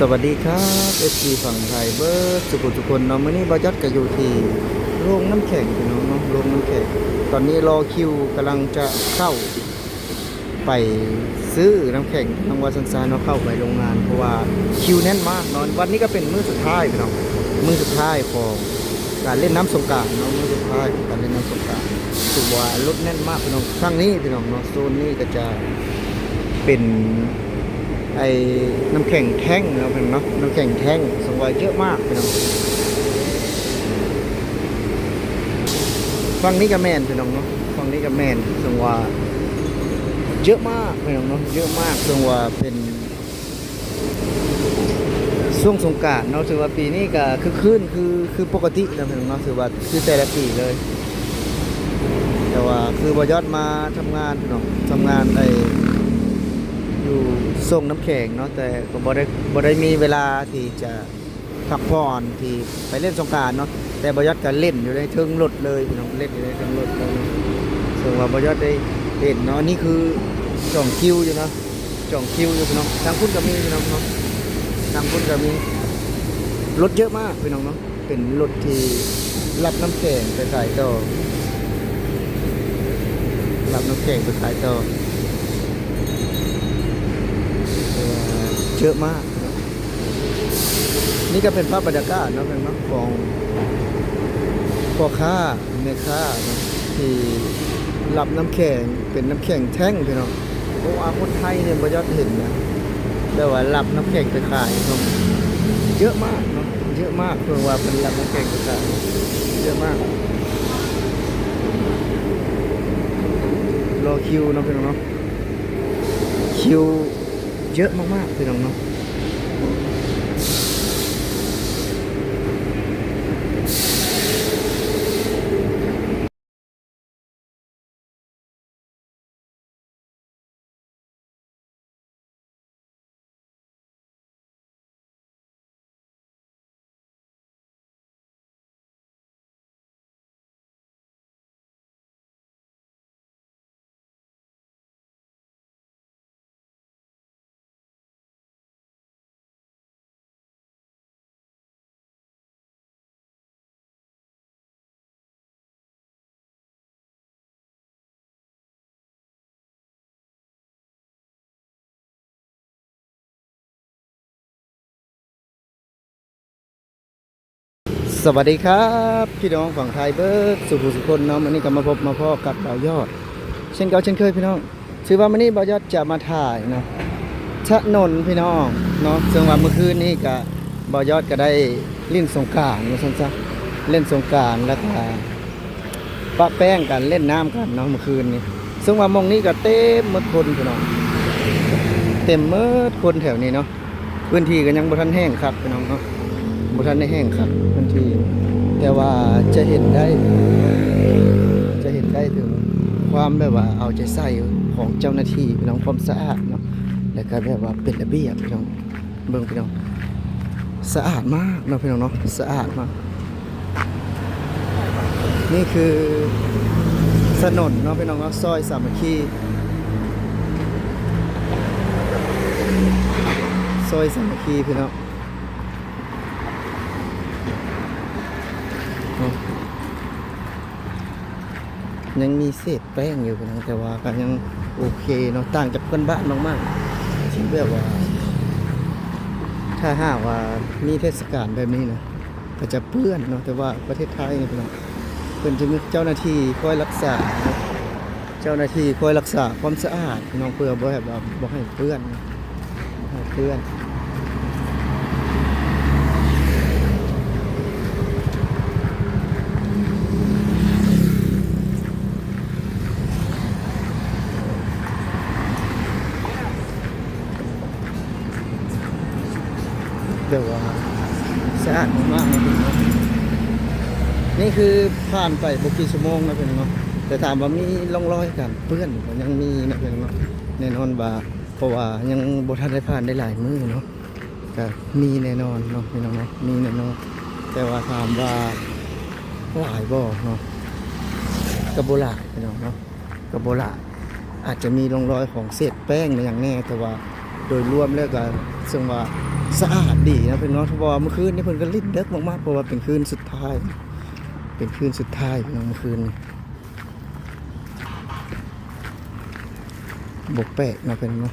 ສະຫວັດດີຄັບ ເອັຟຊີຝັ່ງໄທເບິດສູ່ຜູ້ທຸກຄົນເນາະ. ມື້ນີ້ບ່າວຍອດກໍຢູ່ທີ່ໂຮງນ້ຳແຂງພີ່ນ້ອງເນາະ, ໂຮງນ້ຳແຂງ. ຕອນນີ້ລໍຄິວກຳລັງຈະເຂົ້າໄປຊື້ນ້ຳແຂງ ຕ້ອງວ່າຊັ້ນຊະເນາະ, ເຂົ້າໄປໂຮງງານ ເພາະວ່າຄິວແໜ້ນມາກເນາະ. ວັນນີ້ກໍເປັນມື້ສຸດທ້າຍພີ່ນ້ອງ, ມື້ສຸດທ້າຍຂອງການຫຼິ້ນນ້ຳສົງການເນາະ, ມື້ສຸດທ້າຍຂອງການຫຼິ້ນນ້ຳສົງການ. ຖືວ່າລົດແໜ້ນມາກພີ່ນ້ອງ. ທາງນີ້ພີ່ນ້ອງເນາະ, ໂຊນນີ້ກໍຈະເປັນ ໄອ້ນ້ຳແຂງແທ່ງເນາະພີ່ນ້ອງເນາະ, ນ້ຳແຂງແທ່ງ ເຊິ່ງວ່າເຍອະມາກພີ່ນ້ອງ. ຝັ່ງນີ້ກໍແມ່ນພີ່ນ້ອງເນາະ, ຝັ່ງນີ້ກໍແມ່ນ ເຊິ່ງວ່າເຍອະມາກພີ່ນ້ອງເນາະ, ເຍອະມາກ ເຊິ່ງວ່າເປັນຊ່ວງສົງການເນາະ. ຖືວ່າປີນີ້ກໍຄຶກຄື້ນຄື ຄືປົກກະຕິນະພີ່ນ້ອງເນາະ, ຖືວ່າຄືແຕ່ລະປີເລີຍ. ແຕ່ວ່າຄືບ່າວຍອດມາທຳງານພີ່ນ້ອງ, ທຳງານໄດ້ຢູ່ສົ່ງນ້ຳແຂງເນາະ, ແຕ່ກໍບໍ່ໄດ້ ບໍ່ໄດ້ມີເວລາທີ່ຈະພັກຜ່ອນທີ່ໄປຫຼິ້ນສົງການເນາະ. ແຕ່ບ່າວຍອດກໍຫຼິ້ນຢູ່ໃນເທິງລົດເລີຍພີ່ນ້ອງ, ຫຼິ້ນຢູ່ໃນເທິງລົດເລີຍ. ເຊິ່ງວ່າບ່າວຍອດໄດ້ເຫັນເນາະ, ອັນນີ້ຄືຈອງຄິວຢູ່ເນາະ, ຈອງຄິວຢູ່ພີ່ນ້ອງ. ທາງພຸ້ນກໍມີພີ່ນ້ອງເນາະ, ທາງພຸ້ນກໍມີ. ລົດເຍອະມາກພີ່ນ້ອງເນາະ. ເປັນລົດທີ່ຮັບນ້ຳແຂງໄປຂາຍຕໍ່, ຮັບນ້ຳແຂງໄປຂາຍຕໍ່ ເອີ ເຍອະມາກເນາະ. ນີ້ກໍເປັນພາບບັນຍາກາດເນາະ ເນາະ ຂອງພໍ່ຄ້າແມ່ຄ້າເນາະ ທີ່ຮັບນ້ຳແຂງ ເປັນນ້ຳແຂງແທ່ງພີ່ນ້ອງ. ເພາະວ່າຄົນໄທນີ້ບໍ່ຢາກເຫັນນະ ແບບວ່າຮັບນ້ຳແຂງໄປຂາຍເນາະ ເຍອະມາກເນາະ ເຍອະມາກ. ເພິ່ນວ່າເພິ່ນຮັບນ້ຳແຂງໄປຂາຍເຍອະມາກ. ລໍຄິວເນາະພີ່ນ້ອງເນາະ ຄິວເຍອະມາກໆ ພີ່ນ້ອງເນາະ. ສະຫວັດດີຄັບ ພີ່ນ້ອງຝັ່ງໄທເບິດສູ່ຜູ້ສູ່ຄົນເນາະ. ມື້ນີ້ກໍມາພົບມາພໍ້ກັບບ່າວຍອດ ເຊັ່ນເກົ່າເຊັ່ນເຄີຍ ພີ່ນ້ອງ. ຖືວ່າມື້ນີ້ບ່າວຍອດຈະມາຖ່າຍເນາະ ຖະໜົນພີ່ນ້ອງເນາະ. ເຊິ່ງວ່າມື້ຄືນນີ້ກະ ບ່າວຍອດກະໄດ້ຫຼິ້ນສົງການວ່າຊັ້ນຊະ ຫຼິ້ນສົງການ ແລ້ວກະປະແປ້ງກັນ ຫຼິ້ນນ້ຳກັນເນາະມື້ຄືນນີ້. ເຊິ່ງວ່າໝ່ອງນີ້ກະເຕັມໝົດຄົນພີ່ນ້ອງ ເຕັມໝົດຄົນແຖວນີ້ເນາະ. ພື້ນທີ່ກໍຍັງບໍ່ທັນແຫ້ງຄັກພີ່ນ້ອງເນາະ ບໍ່ທັນໄດ້ແຫ້ງຄັກພື້ນທີ່. ແຕ່ວ່າຈະເຫັນໄດ້ ຈະເຫັນໄດ້ເຖິງຄວາມແບບວ່າເອົາໃຈໃສ່ຂອງເຈົ້າໜ້າທີ່ພີ່ນ້ອງ ຄວາມສະອາດເນາະ ແລ້ວກໍແບບວ່າເປັນລະບຽບພີ່ນ້ອງ. ເບິ່ງພີ່ນ້ອງ ສະອາດມາກເນາະພີ່ນ້ອງເນາະ ສະອາດມາກ. ນີ້ຄືຖະໜົນເນາະພີ່ນ້ອງເນາະ ຊອຍສາມັກຄີ ຊອຍສາມັກຄີພີ່ນ້ອງເນາະ. ຍັງມີເສດແປ້ງຢູ່ພີ່ນ້ອງ ແຕ່ວ່າກໍຍັງໂອເຄເນາະ ຕ່າງຈາກເພື່ອນບ້ານມາກໆ ທີ່ແບບວ່າ ຖ້າຫາກວ່າມີເທດສະການແບບນີ້ນະ ກໍຈະເປື້ອນເນາະ. ແຕ່ວ່າປະເທດໄທນີ້ພີ່ນ້ອງ ເພິ່ນຈະມີເຈົ້າໜ້າທີ່ຄອຍລັກສາເນາະ ເຈົ້າໜ້າທີ່ຄອຍລັກສາຄວາມສະອາດພີ່ນ້ອງ ເພື່ອບໍ່ໃຫ້ແບບວ່າບໍ່ໃຫ້ເປື້ອນ ເພື່ອນ ແບບວ່າສະອາດມາກໆ ເນາະ. ນີ້ຄືຜ່ານໄປບໍ່ກີ່ຊົ່ວໂມງນະພີ່ນ້ອງເນາະ ແຕ່ຖາມວ່າມີຮ່ອງຮອຍການເປື້ອນ ກໍຍັງມີນະພີ່ນ້ອງເນາະ ແນ່ນອນວ່າ ເພາະວ່າຍັງບໍ່ທັນໄດ້ຜ່ານໄດ້ຫຼາຍມື້ເນາະ ກະມີແນ່ນອນເນາະພີ່ນ້ອງເນາະ ມີແນ່ນອນ. ແຕ່ວ່າຖາມວ່າຫຼາຍບໍ່ເນາະ ກະບໍ່ຫຼາຍພີ່ນ້ອງເນາະ ກະບໍ່ຫຼາຍ. ອາດຈະມີຮ່ອງຮອຍຂອງເສດແປ້ງອີ່ຫຍັງແດ່ ແຕ່ວ່າໂດຍລວມແລ້ວກະເຊິ່ງວ່າ ສະອາດດີເນາະ ເພິ່ນເນາະ ເພາະວ່າມື້ຄືນນີ້ເພິ່ນກໍຫຼິ້ນເດິກມາກໆ ເພາະວ່າເປັນຄືນສຸດທ້າຍ ເປັນຄືນສຸດທ້າຍພີ່ນ້ອງ ມື້ຄືນນີ້ ບໍ່ແປກເນາະ ເພິ່ນເນາະ.